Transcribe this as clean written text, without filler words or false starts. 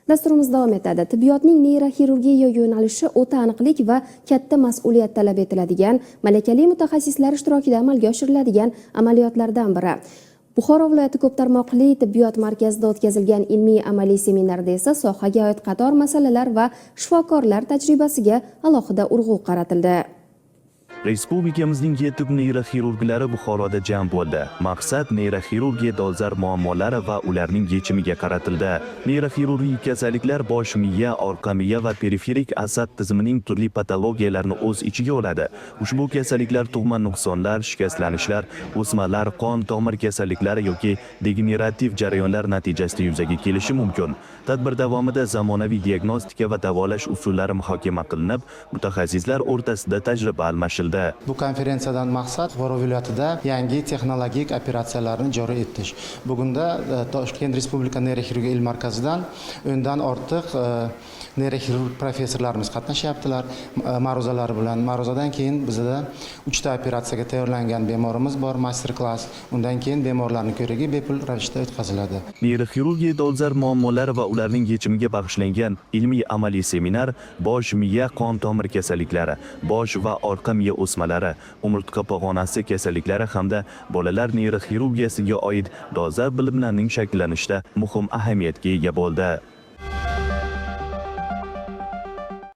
Dasturimiz davom etadi. Tibbiyotning neyroxirurgiya yo'nalishi o'ta aniqlik va katta mas'uliyat talab etiladigan, malakali mutaxassislar ishtirokida amalga oshiriladigan amaliyotlardan biri. Buxoro viloyati ko'p tarmoqli tibbiyot markazida o'tkazilgan ilmiy amaliy seminarda esa sohaga oid qator masalalar va shifokorlar tajribasiga alohida urg'u qaratildi. Respublikamizning yetuk neyroxirurglari Buxoroda jam bo'ldi. Maqsad neyroxirurgiya dolzarb muammolari va ularning yechimiga qaratildi. Neyroxirurgik kasalliklar bosh miya, orqa miya va periferik asab tizimining turli patologiyalarini o'z ichiga oladi. Ushbu kasalliklar tug'ma nuqsonlar, shikastlanishlar, o'smalar, qon tomir kasalliklari yoki degenerativ jarayonlar natijasida yuzaga kelishi mumkin. Tadbir davomida zamonaviy diagnostika va davolash usullari muhokama qilinib, mutaxassislar o'rtasida tajriba almashildi. Bu konferensiyadan maqsad Buxoro viloyatida yangi texnologik operatsiyalarni joriy etish. Bugunda Toshkent Respublika neyroxirurgiya ilm markazidan 10dan ortiq neyroxirurg professorlarimiz qatnashyaptilar ma'ruzalari bilan. Ma'ruzadan keyin bizada uchta operatsiyaga tayyorlangan bemorimiz bor, master klass. Undan keyin bemorlarning ko'rigi bepul ravishda o'tkaziladi. Neyroxirurgiya dolzarb muammolari va ularning yechimiga bag'ishlangan ilmiy amaliy seminar bosh miya qon tomir kasalliklari, bosh va orqa miya o'smalari, umurtqa pog'onasi kasalliklari hamda bolalar neyroxirurgiyasiga oid dolzarb bilimlarning shakllanishida muhim ahamiyatga ega bo'ldi.